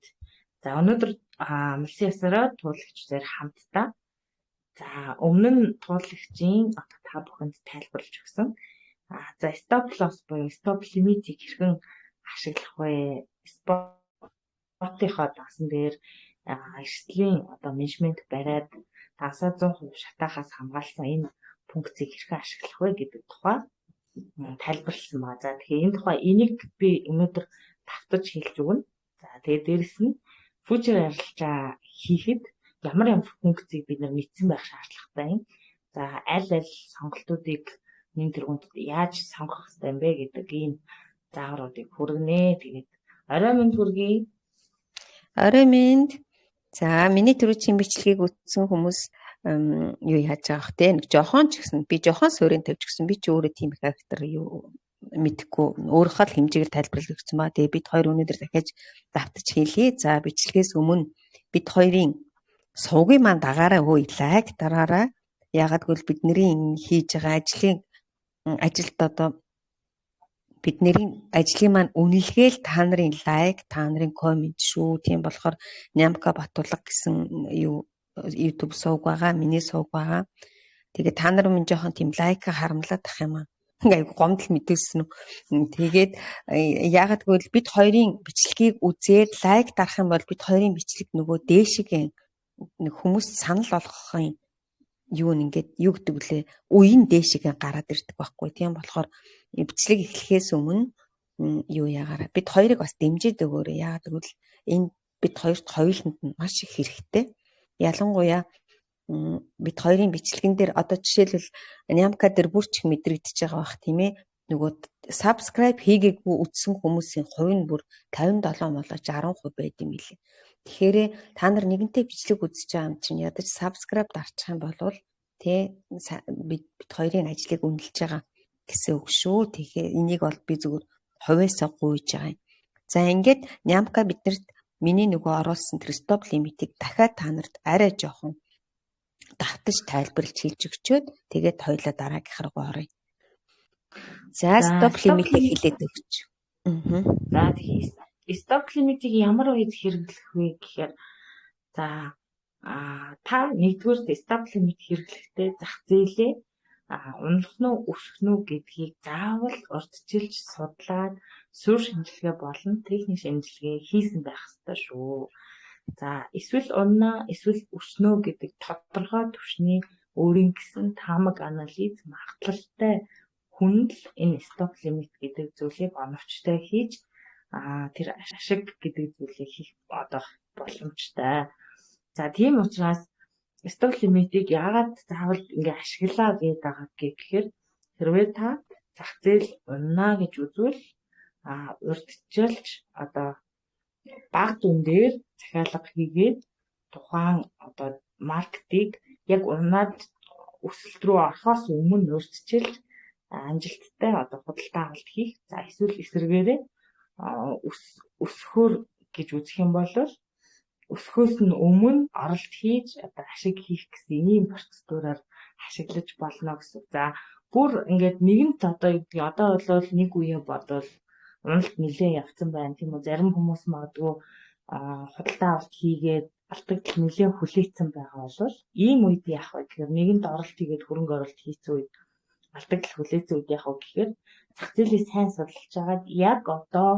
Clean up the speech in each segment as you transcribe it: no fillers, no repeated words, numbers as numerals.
мэнд. За, өнөөдөр амлсан ёсороо туулагчдаар хамтдаа, за, өмнө нь туулагчийн одоо та бүхэнд тайлбарлаж өгсөн. За, stop loss буюу stop limit-ийг хэрхэн ашиглах вэ? Spot-ийнхоо дасан дээр эрсдлийн одоо менежмент бариад дансаа 100% шатаахаас хамгаалсан энэ функцийг хэрхэн ашиглах вэ гэдэг тухай тайлбарласан байна. За, тэгэхээр энэ тухай энийг би өнөөдөр давтаж хэлж өгнө. За, тэгээд дээрэс нь future арилжаа хийхэд ямар ямар функцийг бид нар мэдсэн байх шаардлагатай юм. За, аль аль сонголтуудыг нэн тэргуунд яаж сонгох хэрэгтэй юм бэ гэдэг ийм заавруудыг хүргэнэ. Тэгээд орой мэнд хүргэе. Орой мэнд. За, миний түрүүчийн бичлэгийг үзсэн хүмүүс юу яаж байгаа бах те, нэг жохон ч гэсэн би жохон суурин тавьж гисэн, би ч өөрөө тийм их актер юу мэдэхгүй, өөрийнхөө л хэмжээгээр тайлбарлаж өгсөн ба. Тэгээ бид хоёр өнөөдөр дахиад давтаж хэлье. За, бичлэгээс өмнө бид хоёрын сувгийн маань дагаараа хөөе, лайк дараарай. Яагаад гэвэл бидний хийж байгаа ажлын ажилд одоо бидний ажлын маань үнэлгээ л та нарын лайк, та нарын коммент шүү. Тийм болохоор Нямка Батулга гэсэн юу YouTube сувг байгаа, миний сувг байгаа. Тэгээ та нар минь жоохон тийм лайк харамлаад ах юм аа. Ингээ айгу гомдол мэдүүлсэн үү. Тэгээд яагаад гэвэл бид хоёрын бичлэгийг үзээд лайк дарах юм бол бид хоёрын бичлэг нөгөө дээшигээ нэг хүмүүс санал болгохын юу нэгээд юу гэдэг лээ, үеийн дээшигээ гараад ирдэг байхгүй. Тийм болохоор бичлэг эхлэхээс өмнө юу яагаараа бид хоёрыг бас дэмжиж өгөөрэй. Яагаад гэвэл энэ бид хоёрт хоёуланд нь маш их хэрэгтэй. Ялангуяа бид хоёрын бичлэгэн дээр одоо жишээлбэл Нямка дээр бүр ч их мэдрэгдэж байгаа бах, тийм ээ. Нөгөө subscribe хийгээгүй үзсэн хүмүүсийн хувь нь бүр 57 болоо 60% байд юм билээ. Тэгэхээр та нар нэгэнтээ бичлэг үзэж байгаа юм чинь ядаж subscribe дарчих юм бол тэ бид хоёрын ажлыг үнэлж байгаа гэсэн үг шүү. Тэгэхээр энийг бол би зүгээр хувиасаа гуйж байгаа юм. За, ингээд Нямка биднэрт миний нөгөө оруулсан тэр stop limit-ийг дахиад та нарт арай жоохон давтаж тайлбарлаж хэлж өгчөөд тэгээд хоёлаа дараагийнх руу оръё. За, stop limit-ийг хэлээд өгч. За, тэгэхээр stop limit-ийг ямар үед хэрэглэх вэ гэхээр, за, та нэгдүгээр stop limit хэрэглэхдээ зах зээлээ унах нь уу, өсөх нь үү гэдгийг заавал урьдчилж судлаад суурь шинжилгээ болон техник шинжилгээ хийсэн байх ёстой шүү. За, эсвэл унана, эсвэл өснө гэдэг тодорхой түвшний өөрийн гэсэн таамаг, анализ, магадлалтай хүн л энэ stop limit гэдэг зүйлийг оновчтой хийж тэр ашиг гэдэг зүйлийг хийх одоо боломжтой. За, тийм учраас stop limit-ийг яагаад заавал ингээ ашиглаа гэдэг байгаа гэхээр хэрвээ та зах зээл унана гэж үзвэл урьдчилж одоо бага дүн дээр захиалга хийгээд тухайн одоо market-ыг яг унаад өсөлт рүү орохоос өмнө урьдчилж амжилттай одоо худалдаа авалт хийх. За, эсвэл эсрэгээрээ өсөхөөр гэж үзэх юм бол өсөхөөс нь өмнө оролт хийж одоо ашиг хийх гэсэн ийм процедураар ашиглаж болно гэсэн. За, бүр ингээд нэгэнт одоо юу гэдгийг одоо бол нэг үе бодвол уналт нэлээд явцсан байна, тийм үү? Зарим хүмүүс магадгүй худалдаа авалт хийгээд алдагдал нэлээд хүлээцсэн байгаа бол ийм үед яах вэ гэхээр нэгэнт оролт хийгээд хөрөнгө оруулалт хийсэн үед алдагдал хүлээсэн үед яах вэ гэхээр зах зээлийг сайн судалж агаад яг одоо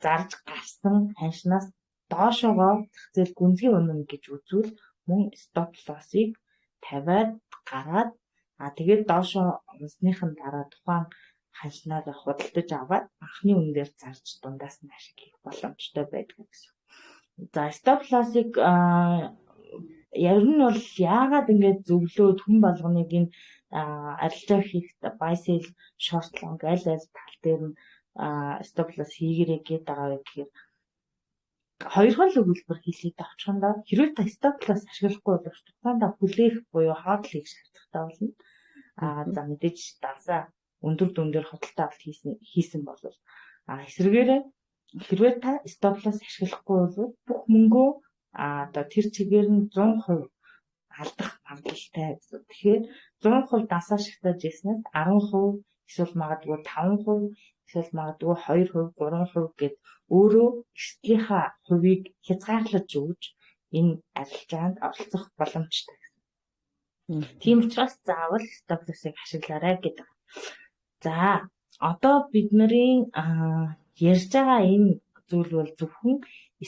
зарж гарсан ханшнаас доошоогоо зах зээл гүнзгий унана гэж үзвэл мөн stop loss-ыг тавиад гараад тэгээд доошоо унсныхын дараа тухайн ханшнаар худалдаж аваад анхны үнэ дээр зарж дундаас нь ашиг хийх боломжтой байдаг гэсэн. За, stop loss-ыг ер нь бол яагаад ингэж зөвлөөд хүн болгоныг энэ арилжаа хийх buy, sell, short, long аль аль тал дээр нь stop loss хийгэрэй гээд байгаа вэ гэхээр хоёрхан л өгүүлбэр хэлээд авчихсан. Хэрвээ та stop loss ашиглахгүй бол тухайдаа хүлээх буюу hodl хийх шаардлагатай болно. За, мэдээж дансаа өндөр дүн дээр худалдаа авалт хийсэн бол эсрэгээрээ хэрвээ та stop loss ашиглахгүй бол бүх мөнгөө одоо тэр чигээр нь 100% алдах магадлалтай гэсэн. Тэгэхээр 100% дансаа шагтааж ирснээс 10% эсвэл магадгүй 5% Эсвэл магадгүй 2%, 3% гээд өөрөө эрсдлийнхаа хувийг хязгаарлаж өгж энэ арилжаанд оролцох боломжтой гэсэн. Тийм учраас заавал stop loss-ыг ашиглаарай гэдэг. За, одоо бидний ярьж байгаа энэ зүйл бол зөвхөн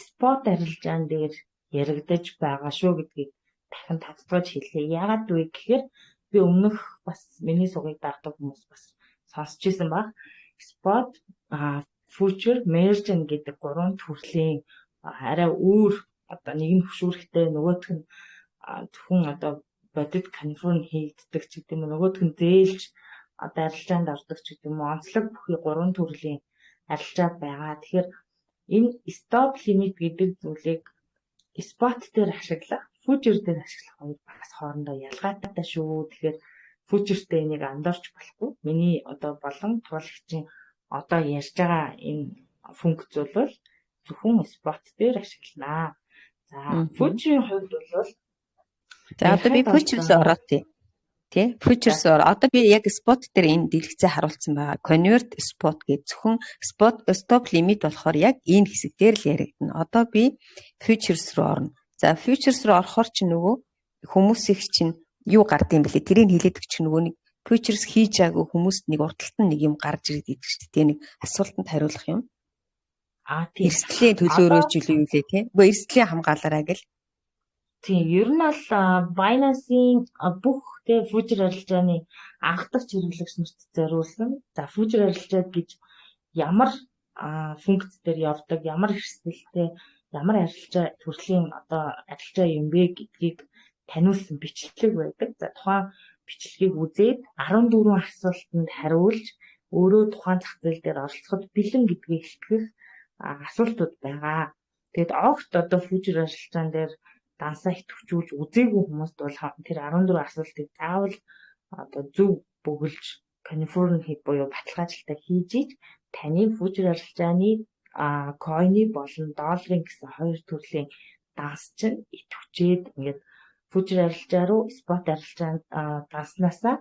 spot арилжаан дээр яригдаж байгаа шүү гэдгийг дахин тодтогч хэлье. Яагаад вэ гэхээр би өмнөх бас миний сувгийг дагдаг хүмүүс бас сонсч ирсэн баг. Spot, future, margin гэдэг гурван төрлийн арай өөр, одоо нэг нь хөшүүрэгтэй, нөгөөх нь зөвхөн одоо бодит confirm хийгддэг ч гэдэг юм уу, нөгөөх нь зээлж одоо арилжаанд ордог ч гэдэг юм уу, онцлог бүхий гурван төрлийн арилжаа байгаа. Тэгэхээр энэ stop limit гэдэг зүйлийг spot дээр ашиглах, future дээр ашиглах хоёр бас хоорондоо ялгаатай шүү. Тэгэхээр future тэй энийг андуурч болохгүй. Миний одоо болон туулагчийн одоо ярьж байгаа энэ функц бол зөвхөн spot дээр ашигланаа. За, future-ийн хувьд бол За, одоо би futures ороод тий. Тэ, futures ор одоо би яг spot дээр энэ дэлгэцээ харуулсан байгаа. Convert spot гэж зөвхөн spot stop limit болохоор яг энэ хэсэг дээр л яригдана. Одоо би futures руу орно. За, futures руу орохоор чи нөгөө хүмүүс их чинь юу гардыг бэлээ? Тэрийг хэлээд өгч, нөгөө нэг futures хийж байгаагүй хүмүүст нэг урталт нь нэг юм гарч ирээд идэг шүү дээ. Тэ, нэг асуултанд хариулах юм. А, тийм. Эрсдлийн төлөөрөө ч илүү юу лээ, тий. Үгүй, эрсдлийн хамгаалаарай гэл. Тийм, ер нь бол Binance-ийн бүх тэ future арилжааны анхдагч хэрэглэгч нарт зориулсан. За, future арилжаа гэж ямар функц дээр явдаг, ямар эрсдэлтэй, ямар арилжаа төрлийн одоо арилжаа юм бэ гэдгийг таниулсан бичлэг байдаг. За, тухайн бичлэгийг үзээд 14 асуултанд хариулж өөрөө тухайн зах зээл дээр оролцоход бэлэн гэдгийг илтгэх асуултууд байгаа. Тэгэд огт одоо future арилжаан дээр дансаа идэвхжүүлж үзээгүй хүмүүст бол тэр 14 асуултыг заавал одоо зөв бөглөж, confirm буюу баталгаажилтаа хийж иж таны future арилжааны coin ы болон долларын гэсэн хоёр төрлийн данс чинь идэвхжээд, ингээд future арилжаа руу spot арилжаанд данснаасаа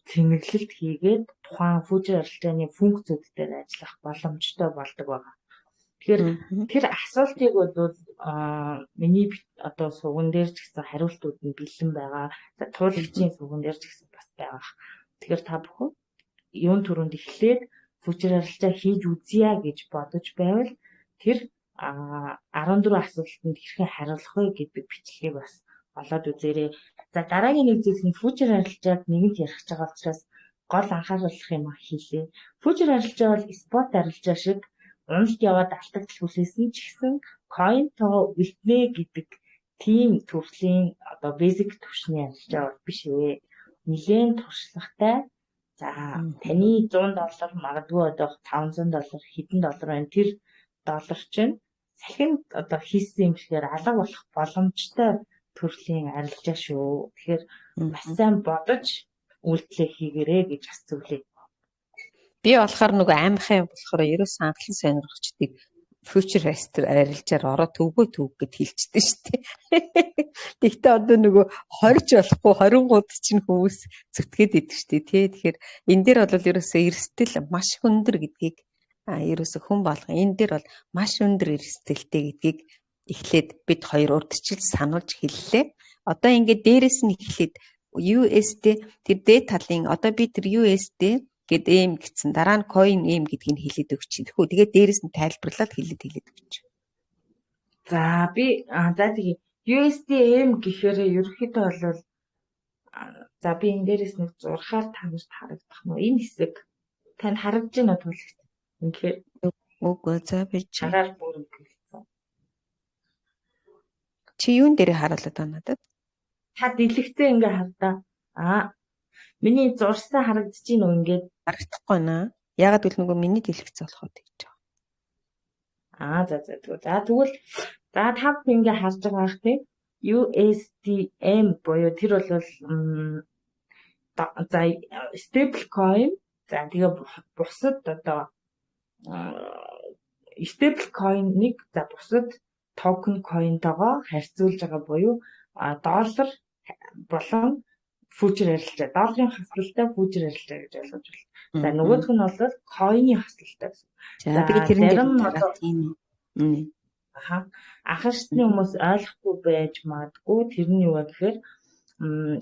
цэнэглэлт хийгээд тухайн future арилжааны функцүүд дээр ажиллах боломжтой болдог байгаа. Тэгэхээр тэр асуултыг бол миний одоо сувган дээр ч гэсэн хариултууд нь бэлэн байгаа. За, туулагчийн сувган дээр ч гэсэн бас байгаа. Тэгэхээр та бүхэн юун түрүүнд эхлээд future арилжаа хийж үзье гэж бодож байвал тэр 14 асуултанд хэрхэн хариулах вэ гэдэг бичлэгийг бас олоод үзээрэй. За, дараагийн нэг зүйл нь future арилжааг нэгэнт ярих гэж байгаа учраас гол анхааруулах юм хийлээ. Future арилжаа бол spot арилжаа шиг уналт яваад алдагдал хүлээсэн ч гэсэн coin тоо үлднэ гэдэг тийм төрлийн одоо basic түвшний арилжаа бол биш ээ. Нилээн туршлагатай. За, таны 100 доллар магадгүй одоо 500 доллар, хэдэн доллар байна. Тэр доллар чинь салхинд одоо хийсэн юм шигээр алга болох боломжтой төрлийн арилжаа шүү. Тэгэхээр маш сайн бодож үйлдэлээ хийгээрэй гэж бас зөвлөе. Би болохоор нөгөө аймхын болохоор ерөөс анхлан сонирхчдыг future арилжаар ороо, төвгөө төв гэд хэлчихдээ шүү дээ. Тэгтээ одоо нөгөө хорж болохгүй 20 гууд чинь хүмүүс зүтгээд идэг шүү дээ, тий. Тэгэхээр энэ дээр бол ерөөсөө эрсдэл маш өндөр гэдгийг ерөөсөө хүн болгон энэ дээр бол маш өндөр эрсдэлтэй гэдгийг эхлээд бид хоёр урдчилж сануулж хэллээ. Одоо ингээд дээрэс нь эхлээд USD тэр дээд талын одоо би тэр USD гэд M гэсэн, дараа нь coin M гэдгийг хэлээд өгч. Тэгэхүү тэгээд дээрэс нь тайлбарлаад хэлээд хэлээд өгч. За, би за тэгээ USDM гэхээр ерөнхийдөө бол за би энэ дээрээс нэг зурхаар та нарт харагдах нь энэ хэсэг танд харагдаж байна уу, туулагч? Үнэхээр Үгүй, за би чи шагаар бүр гэлсэн. Чи юун дээр харуулад байна надад? Та дэлгэцээ ингээ хардаа. Аа, миний зурсаа харагдаж байна уу ингээд? Харагдахгүй наа. Ягаад гэвэл нөгөө миний дэлгэц болохоор тэгж байгаа. Аа, за за за тэгвэл за та бүхэн ингээ харж байгаа ах, тий, USDM буюу тэр бол за stable coin, за тэгээ бусад одоо stable coin-ыг за бусад токен coin-тойгоо харьцуулж байгаа буюу доллар болон Future арилжаа, долларын хослолтой future арилжаа гэж ойлгож байна. За, нөгөөх нь бол coin-ы хослолтой гэсэн. За, би тэрэн дээр тийм. Аха. Анхан шатны хүмүүс ойлгохгүй байж магадгүй. Тэр нь юу вэ гэхээр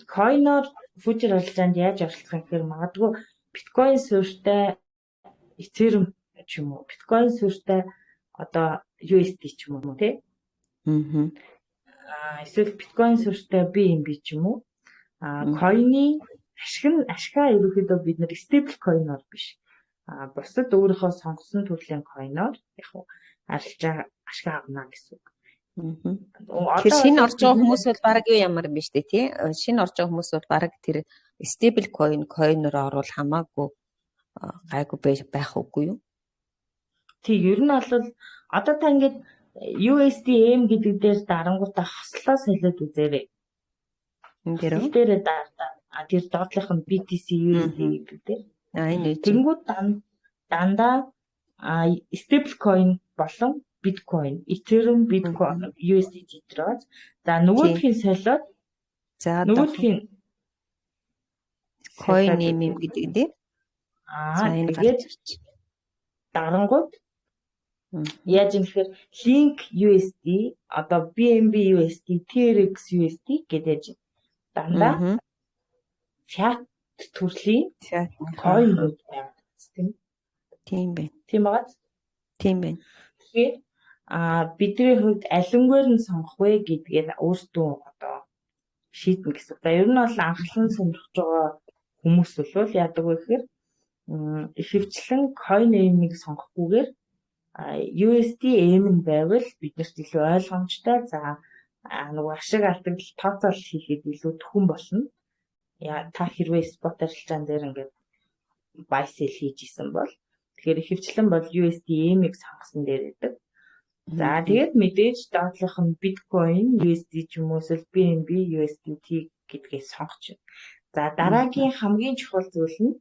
coin-оор future арилжаанд яаж оролцох юм гэхээр магадгүй биткойн суурьтай Ethereum ч юм уу, биткойн суурьтай одоо USD ч юм уу, тий? Аа. Эсвэл биткойн суурьтай BNB ч юм уу. Coin-ы ашиг нь, ашгаа ерөнхийдөө бид нар stable coin-оор биш. Бусад өөрийнхөө сонгосон төрлийн coin-оор яг арилжаа ашиг авна гэсэн үг. Тэгэхээр шинэ орж байгаа хүмүүс бол баг юу ямар юм бэ штэ, тий? Шинэ орж байгаа хүмүүс бол баг тэр stable coin-оор орвол хамаагүй гайгүй байх үгүй юу? Тий, ер нь бол одоо та ингээд USDM гэдэг дээр дарангуутаа хослоо солиод үзээрэй. Энэ дээр үү? Дээрээ дардаа. Тэр доотлох нь BTC USD гэдэг дээр. Энэ. Тэнгүүд дандаа stable coin болон биткойн, Ethereum, биткойн, USDT дээр. За, нөгөөдхийн солиод нөгөөдхийн coin name юм гэдэг дээр. За, энэ тэгээд дарангууд яаж юм гэхээр Link USD, одоо BNB USD, TRX USD гэдэг яаж дандаа fiat төрлийн coin-ууд байна, тийм. Тийм байна. Тийм байгаа. Тийм байна. Тэгэхээр бидний хувьд алингээр нь сонгох вэ гэдгээр өөртөө одоо шийднэ гэсэн. За, ер нь бол анхлан сонирхож байгаа хүмүүс бол яадаг вэ гэхээр ихэвчлэн coin name-ийг сонгохгүйгээр USD M нь байвал биднэрт илүү ойлгомжтой. За, нөгөө ашиг алдагдал тооцоолол хийхэд илүү түхэн болно. Яа, та хэрвээ spot арилжаан дээр ингээд buy sell хийж исэн бол тэгэхээр ихэвчлэн бол USD M-ийг сонгосон дээр байдаг. За, тэгээд мэдээж доотлох нь биткойн USD ч юм уу, эсвэл BNB USDT гэдгийг сонгож байна. За, дараагийн хамгийн чухал зүйл нь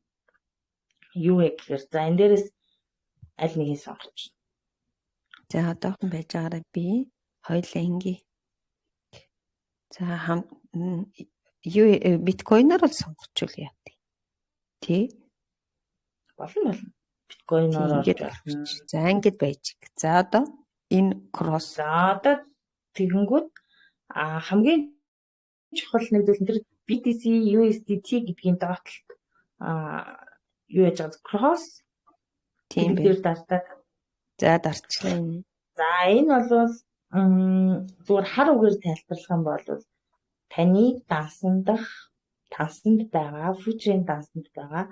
юу вэ гэхээр, за, энэ дээрээс аль нэгийг сонгож байна. За, одоохон байж байгаарай, би хоёулаа ингээ. За, хам юу биткойноор бол сонгочвол яа тий. Тий? Болно. Биткойноор орж болно. За, ингэж байж. За, одоо энэ cross. За, одоо тэгэнгүүт хамгийн чухал нэг зүйл нь тэр BTC USDT гэдгийн доотлолт юу яаж байгаа, cross тийм дээр дартаад. За, дарчлаа энэ. За, энэ бол зүгээр хар үгээр тайлбарлах юм бол таны дансанд байгаа, future-ийн дансанд байгаа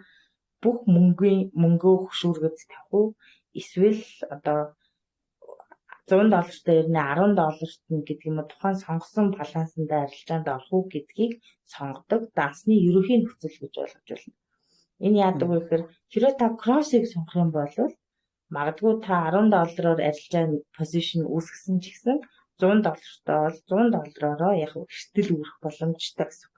бүх мөнгөний мөнгөө хөшүүргэд тавих уу, эсвэл одоо 100 доллартай ирнэ, 10 долларт нь гэдэг юм уу, тухайн сонгосон балансандаа арилжаанд орох уу гэдгийг сонгодог дансны ерөнхий нөхцөл гэж ойлгож байна. Энэ яадаг вэ гэхээр хэрвээ та cross-ыг сонгох юм бол магадгүй та 10 доллараар арилжаа position үүсгэсэн ч гэсэн 100 доллартай бол 100 доллараароо яг эрсдэл үүрэх боломжтой гэсэн үг.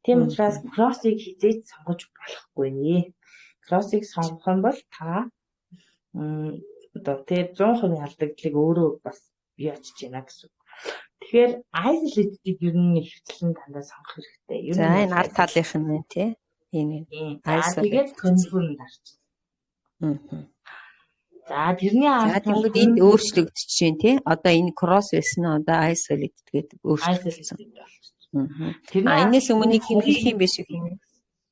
Тийм учраас cross-ыг хэзээ ч сонгож болохгүй. Cross-ыг сонгох юм бол та одоо тэр 100% алдагдлыг өөрөө бас бий очиж байна гэсэн үг. Тэгэхээр isolated-ийг ер нь ихэвчлэн дандаа сонгох хэрэгтэй. Ер нь за, энэ ард талынх нь байна, тий. Энэ. За, тэгээд confirm дарч. За, тэрний ард. За, тэгвэл энд өөрчлөгдөж байна, тий. Одоо энэ cross байсан нь одоо isolated гэдэг өөрчлөгдсөн. Тэр энэс өмнө нэг юм хийх юм биш үү?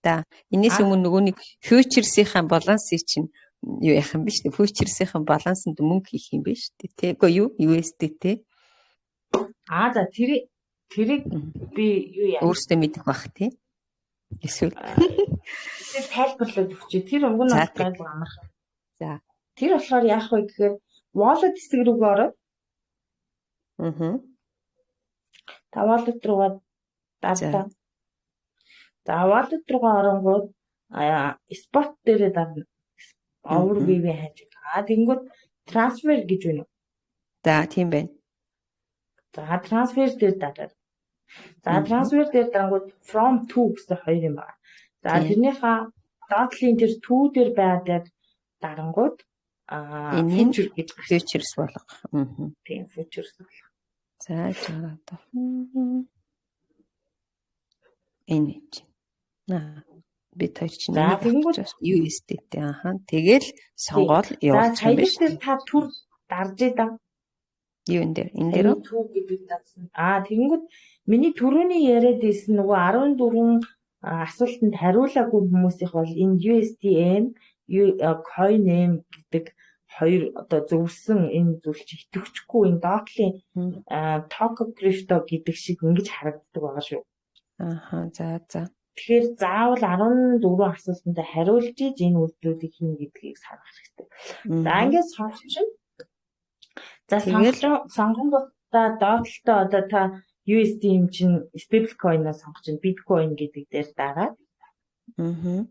Да. Энэс өмнө нөгөө нэг futures-ийн балансыг чинь юу яах юм бэ шүү дээ. Futures-ийн балансанд мөнгө хийх юм биш үү? Тэ. Үгүй юу? USD, тэ. За, тэрийг би юу яа. Өөртөө мэдэх бах, тий. Эсвэл эсвэл тайлбарлаад өгчээ. Тэр уг нь бол амархан. За. Тэр болохоор яах вэ гэхээр wallet хэсэг рүүгээ ороод та wallet руугаа дарлаа. За, wallet руугаа оронгууд spot дээрээ дарна. Overview-ийн хайж. Тэгэнгүүт transfer гэж байна уу? За, тийм байна. За, transfer дээр дараад. За, transfer дээр дарангууд from to гэсэн хоёр юм байна. За, тэрнийхээ доотлын тэр to дээр байгаа дарангууд future гэж futures болгох. Тийм, futures болох. За, за, одоо энэ чинь. Аа. Бид хоёр чинь За тэгэнгүүт USDT ааха. Тэгэл сонгоол явуулчих юм биш. За та түр дарж идэв. Юу энэ дээр? Энэ дээр үү? Түр гэдэг дадсан. Аа тэгэнгүүт миний түрүүний яриад байсан нөгөө 14 асуултанд хариулаагүй хүмүүсийнх бол энэ USDM, CoinM гэдэг хоёр одоо зөвлөсөн энэ зүйл чи итгэвчгүй энэ доотлын Tokocrypto гэдэг шиг ингэж харагддаг байгаа шүү. Ааха за за. Тэгэхээр заавал 14 асуултанд хариулж иж энэ үйлдэлүүдийг хийнэ гэдгийг санах хэрэгтэй. За ингээд сонгоч. За сонгонгуудаа доотлолтоо одоо та USD юм чинь stable coin-аа сонгож чинь биткойн гэдэг дээр дараад. Аа.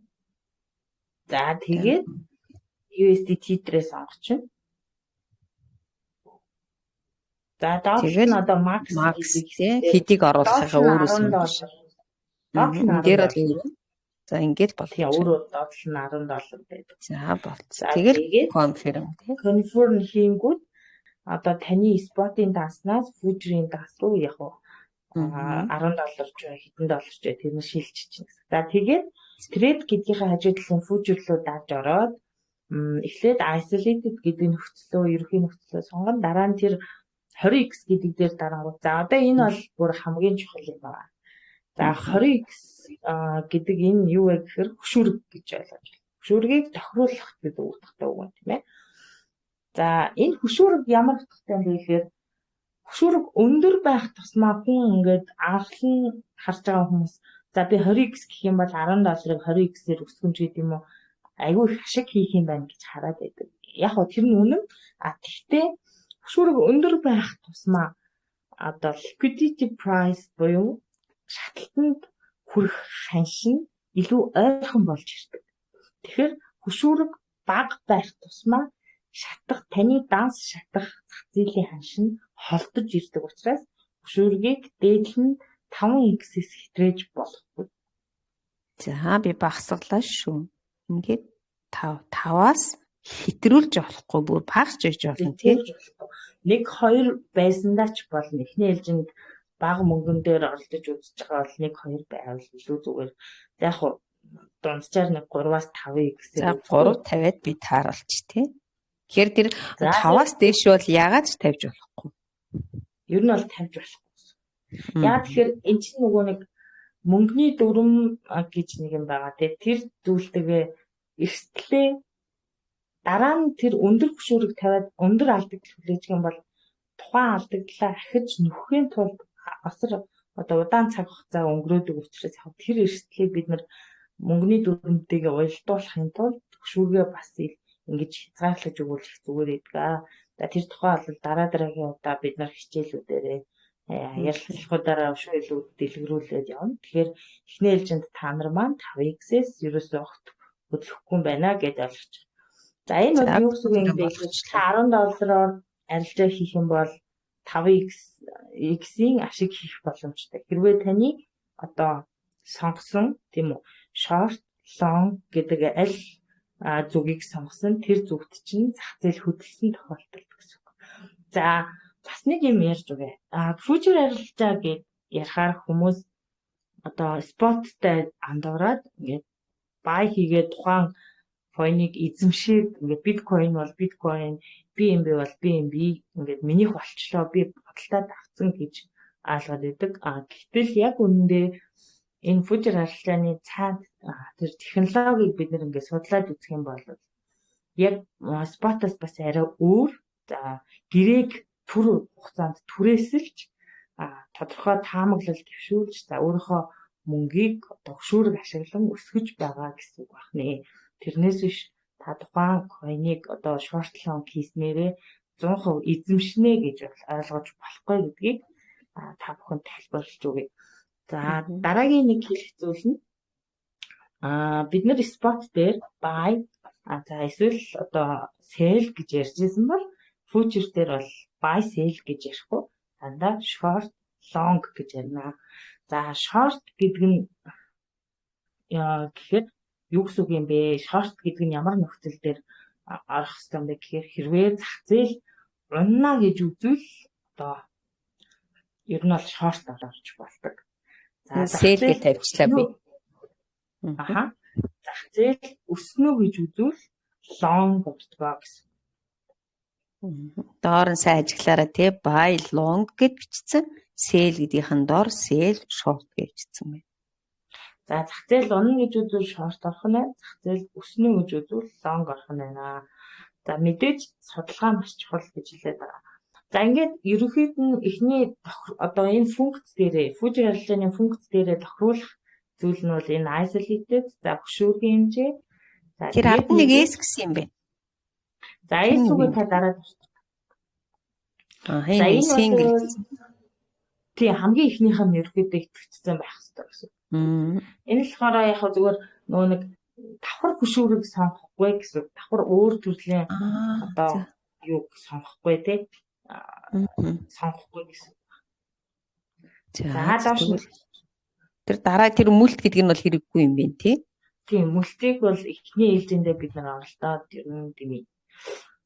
За тэгээд USDT дээрээ сонгож чинь. За доотлол нь одоо max гэдэг хэдийг оруулахыгаа өөрөө сонгож. Доотлол нь дээр бол за ингээд болно. Тийм өөрөө доотлол нь 10 доллар байдаг. За болцсон. Тэгээд confirm тий. Confirm хийнгүүт одоо таны spot-ын даснаас future-ийн дас руу яг 10 доллар ч бай хэдэн доллар ч бай тэр нь шилжиж чинь гэсэн. За тэгээд trade гэдгийнхээ хажуу талын future руу дарж ороод эхлээд isolated гэдэг нөхцлөө ерөнхий нөхцлөө сонгоно. Дараа нь тэр 20x гэдэг дээр дарангууд. За одоо энэ бол бүр хамгийн чухал юм байна. За 20x гэдэг энэ юу вэ гэхээр хөшүүрэг гэж ойлгож байна. Хөшүүргийг тохируулах гэдэг утгатай үг юм тийм ээ. За энэ хөшүүрэг ямар утгатай юм бэ гэхээр хөшүүрэг өндөр байх тусмаа хүн ингээд анхлан харж байгаа хүмүүс за би 20x гэх юм бол 10 долларыг 20x-ээр өсгөн ч гэдэг юм уу айгүй их ашиг хийх юм байна гэж хараад байдаг. Яг хөө тэр нь үнэн. А тэгтээ хөшүүрэг өндөр байх тусмаа одоо liquidity price буюу шаталтанд хүрэх ханш нь илүү ойрхон болж ирдэг. Тэгэхээр хөшүүрэг бага байх тусмаа шатах таны данс шатах зах зээлийн ханш нь холдож ирдэг учраас хөшүүргийг дээдл нь 5x-ээс хэтрээж болохгүй. За би багасгалаа шүү. Ингээд 5 5-аас хэтрүүлж болохгүй бүр багасч иж болно тийм. 1 2 байсандаа ч болно. Эхний ээлжинд бага мөнгөн дээр оролдож үзэж байгаа бол 1 2 байвал илүү зүгээр. За яг хуу дунджаар нэг 3-аас 5x. За 3 тавиад би тааруулч тий. Тэгэхээр тэр 5-аас дээш бол яагаад ч тавьж болохгүй. Ер нь бол тавьж болохгүй. Яа тэгэхээр эн чинь нөгөө нэг мөнгөний дүрм гэж нэг юм байгаа тий. Тэр зүйлтэйгээ эрсдлээ дараа нь тэр өндөр хөшүүрэг тавиад өндөр алдагдал хүлээж юм бол тухайн алдагдлаа ахиж нөхөхийн тулд асар одоо удаан цаг хугацаа өнгөрөөдөг учраас яг тэр эрсдлийг бид нар мөнгөний дүрмтэйгээ уялдуулахын тулд хөшүүргээ бас ингэж хязгаарлаж өгвөл их зүгээр байдаг. За тэр тухай бол дараа дараагийн удаа бид нар хичээлүүдээрээ ярилцлагуудаараа өшөө илүү дэлгэрүүлээд явна. Тэгэхээр эхний ээлжинд та нар маань 5x-ээс ерөөсөө огт хөдлөхгүй юм байна гэдээ ойлгож байна. За энэ бол юу гэсэн үг юм бэ гэхээр та 10 доллараар арилжаа хийх юм бол 5x x-ийн ашиг хийх боломжтой. Хэрвээ таны одоо сонгосон тийм үү short, long гэдэг аль зүгийг сонгосон тэр зүгт чинь зах зээл хөдөлсөн тохиолдолд гэсэн үг. За бас нэг юм ярьж өгье. Future арилжаа гэд ярихаар хүмүүс одоо spot-тай андуураад ингээд buy хийгээд тухайн coin-ыг эзэмшээд ингээд биткойн бол биткойн, BNB бол BNB ингээд минийх болчлоо би бодолтой авцсан гэж ойлгоод байдаг. А гэтэл яг үнэндээ энэ future арилжааны цаанд тэр технологиг бид нэр ингээд судлаад үзэх юм бол яг spot-оос бас арай өөр. За гэрээг түр хугацаанд түрээсэлж тодорхой таамаглал дэвшүүлж за өөрийнхөө мөнгийг одоо хөшүүрэг ашиглан өсгөж байгаа гэсэн үг байна. Тэрнээс биш та тухайн coin-ыг одоо short long хийснээрээ 100% эзэмшнэ гэж ойлгож болохгүй гэдгийг та бүхэнд тайлбарлаж өгье. За дараагийн нэг хэлэх зүйл нь бид нар spot дээр buy за эсвэл одоо sell гэж ярьж ирсэн бол future дээр бол buy sell гэж ярихгүй дандаа short long гэж ярина. За short гэдэг нь гэхээр юу гэсэн үг юм бэ? Short гэдэг нь ямар нөхцөл дээр орох ёстой юм бэ гэхээр хэрвээ зах зээл унана гэж үзвэл одоо ер нь бол short орж болдог. За sell гэж тавьчлаа би. Аха. Зах зээл өснө гэж үзвэл long ордог гэсэн. Доор нь сайн ажиглаарай те, buy long гэд бичсэн. Sell гэдгийнх нь доор sell short гэж бичсэн байна. За, зах зээл унана гэж үзвэл short орох нь байна. Зах зээл өснө гэж үзвэл long орох нь байна. За, мэдээж судалгаа маш чухал гэж хэлээд байгаа. За, ингээд ерөнхийд нь эхний одоо энэ функц дээрээ, future арилжааны функц дээрээ тохируулах зүйл нь бол энэ isolated, за, хөшүүргийн хэмжээ. За, тэр ард нэг S гэсэн юм байна. За, S үгээ та дараа. Аа, энэ single. Тийм, хамгийн эхнийх нь ерөнхийдөө итгэгдсэн байх хэрэгтэй гэсэн. Энэ болохоор яг зүгээр нөгөө нэг давхар хөшүүрэг сонгохгүй гэсэн. Давхар өөр төрлийн одоо юуг сонгохгүй те, сонгохгүй гэсэн. За, доош нь тэр дараа тэр multi гэдэг нь бол хэрэггүй юм байна тий. Тийм, multi-г бол эхний ээлжиндээ бид нар оролдоод ер нь дэмий.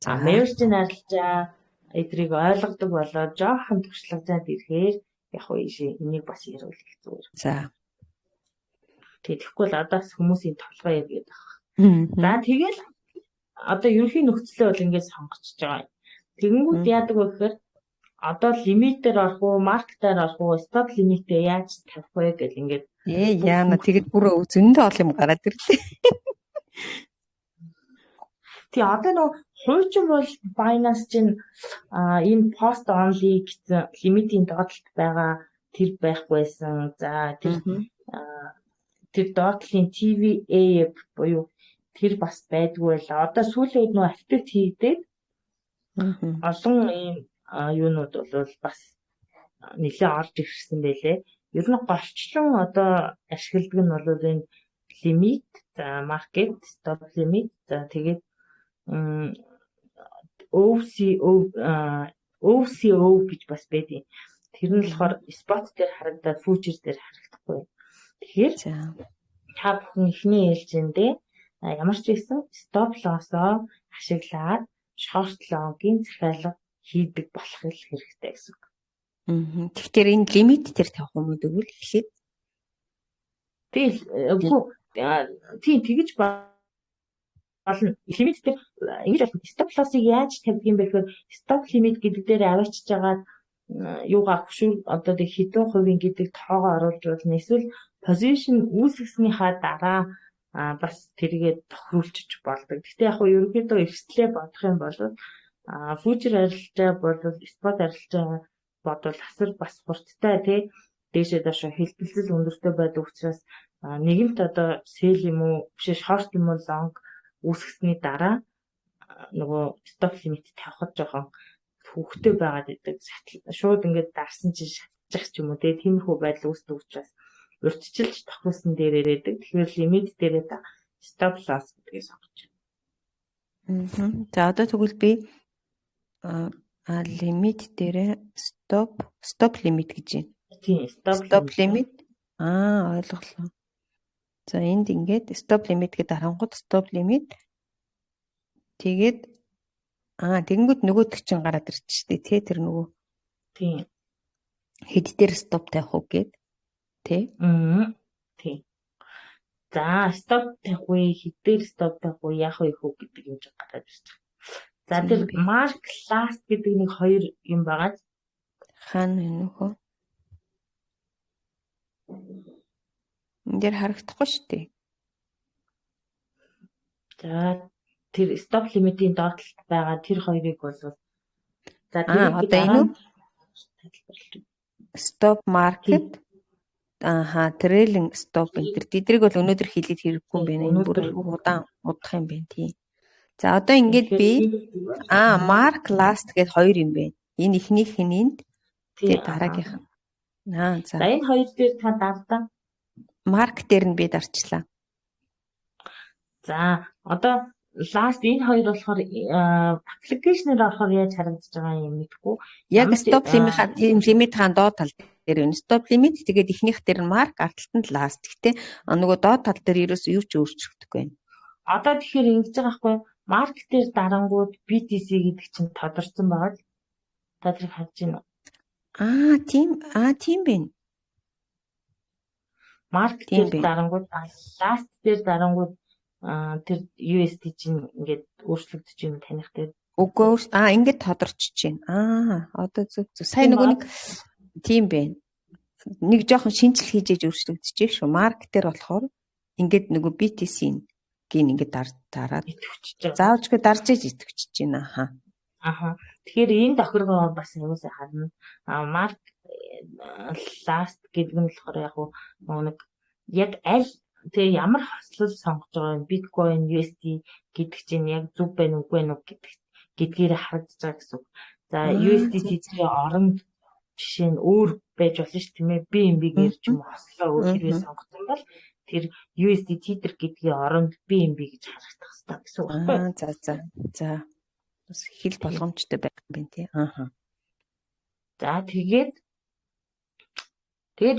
За, margin арилжаа эдрийг ойлгодог болоод жоохон туршлагатай ирэхээр яг уу энийг бас яриул их зүгээр. За. Тэгэхгүй л одоо хүмүүсийн толгой эргээд байгаа. За, тэгэл одоо ерөнхий нөхцөлөө бол ингээд сонгочихж байгаа юм. Тэгэнгүүт яадаг вэ гэхээр одоо лимитээр орох уу, market ээр орох уу, stop limit ээ яаж тавих вэ гэл ингээд. Ээ, яана, тэгэд бүр зөндөө олон юм гараад ирлээ. Тий, одоо нөө хуучин бол Binance чинь энэ post only гэсэн лимитийн доотлолт байгаа тэр байхгүйсэн. За, тэр тэр доотлын TVA буюу тэр бас байдгүй байлаа. Одоо сүүлийн үед нөө update хийгдээд олон ийм юунууд бол бас нэлээд орж ирсэн байлээ. Ер нь голчлон одоо ашигладаг нь бол энэ лимит, за, market, stop limit, за, тэгээд OCO, OCO гэж бас байдгийн. Тэр нь болохоор spot дээр харагдаад future дээр харагдахгүй. Тэгэхээр та бүхэн эхний ээлжиндээ ямар ч байсан stop loss-оо ашиглаад short long-ийн захиалга хийдэг болох л хэрэгтэй гэсэн үг. Аа. Тэгэхээр энэ лимит дээр тавих юм уу тэгвэл эхлээд? Тэгэл үгүй, тийм, тэгэж болно. Лимит дээр ингэж болно. Stop loss-ыг яаж тавьдаг юм бэ гэхээр stop limit гэдэг дээр аваачиж байгаа юугаа хөшүүр одоо тэг хэдэн хувийн гэдэг тоогоо оруулж болно. Эсвэл position үүсгэснийхаа дараа бас тэргээ тохируулчих болдог. Гэхдээ яг хуу ерөнхийдөө эрсдлээ бодох юм бол future арилжаа бол spot арилжаа бодвол асар бас хурдтай тий, дээшээ доошоо хэлбэлзэл өндөртэй байдаг учраас нэгэнт одоо sell юм уу биш, short юм уу long үүсгэсний дараа нөгөө stop limit тавихад жоохон хүүхтэй байгаад идэг. Шууд ингээд дарсан чинь шатчих ч юм уу те, тиймэрхүү байдал үүсдэг учраас урьдчилж тохируулсан дээр ирээдэг. Тэгэхээр лимит дээрээ та stop loss гэдгийг сонгож байна. Аа. За, одоо тэгвэл би а лимит дээрээ stop limit гэж байна. Тийм, stop, stop limit. Аа, ойлголоо. За, энд ингээд stop limit гэдэг дарангууд stop limit, тэгээд тэгэнгүүт нөгөөдөг чинь гараад ирчих штэ тий, тэр нөгөө хэд дээр stop тавих уу гэд тий. Аа, тий. За, stop тавих вэ, хэд дээр stop тавих вэ, яах вэ хүү гэдэг юм чинь гараад ирж байгаа. За, тэр mark last гэдэг нэг хоёр юм байгаа. Хаана вэ нөхөө? Энд дээр харагдахгүй шүү дээ. За, тэр stop limit-ийн доод талд байгаа тэр хоёрыг бол за тэрийг одоо энэ үү? Stop market. Ааха, trailing stop энэ төр. Тэдрийг бол өнөөдөр хэлээд хэрэггүй юм байна. Энэ бүр удаан удах юм байна тий. За, одоо ингээд би mark last гэд хоёр юм байна. Энэ эхнийх нь энд, тэгээ дараагийнх нь. Аа, за. За, энэ хоёр дээр та дардаа. Mark дээр нь би дарчлаа. За, одоо last энэ хоёр болохоор application ээр орохоор яаж харагдаж байгаа юм мэдэхгүй. Яг stop limit-ийн доод тал дээр байна. Stop limit, тэгээд эхнийх дээр нь mark, ард талд нь last. Гэтэ нөгөө доод тал дээр ерөөсөө юу ч өөрчлөгдөхгүй байна. Одоо тэгэхээр ингэж байгаа байхгүй, mark дээр дарангууд BTC гэдэг чинь тодорцсон байгаа л та тэрийг харж байна уу? Аа, тийм, аа, тийм байна. Mark Тийм дээр бэ. дарангууд, last дээр дарангууд тэр USD чинь ингээд өөрчлөгдөж юм таних дээр. Үгүй, ингээд тодорчж байна. Одоо зөв зөв. Сайн нөгөө нэг тийм бэ. Нэг жоохон шинжил хийж ээж өөрчлөгдөж шүү. Mark дээр болохоор ингээд нөгөө BTC-ийн гин ингээд дараад идэвхжиж байгаа. Заавчгүй дарж ээж идэвхжиж байна. Аха. Аха. Тэгэхээр энэ тохиргоо бас аюулсай харна. Mark last гэдэг нь болохоор яг нөгөө нэг яг аль тэгээ ямар хослол сонгож байгаа юм, Bitcoin USD гэдэг чинь яг зөв байна уугүй байна уу гэдгээр харагдаж байгаа гэсэн үг. За, USDT-ийн оронд жишээ нь өөр байж болно шүү, тийм ээ. BNB гэр ч юм уу хослоо өөр хэрвээ сонгосон бол тэр USD Tether гэдгийн оронд BNB гэж харагдах хэрэгтэй гэсэн үг байхгүй юу? Аа, за. За. Бас хэл болгоомжтой байх юм байна тий. Ааха. За, тэгээд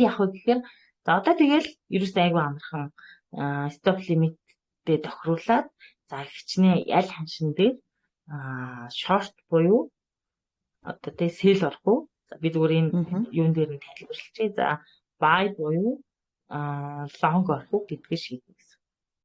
яг вэ гэхээр, за, одоо тэгэл ерөөсөө айгүй амархан stop limit-тэй тохируулаад, за, хичнээн аль ханшин дээр short буюу одоо тий sell орох уу? За, би зүгээр энэ юун дээр нь тайлбарлчихъя. За, buy буюу long орох уу гэдгийг шийднэ гэсэн.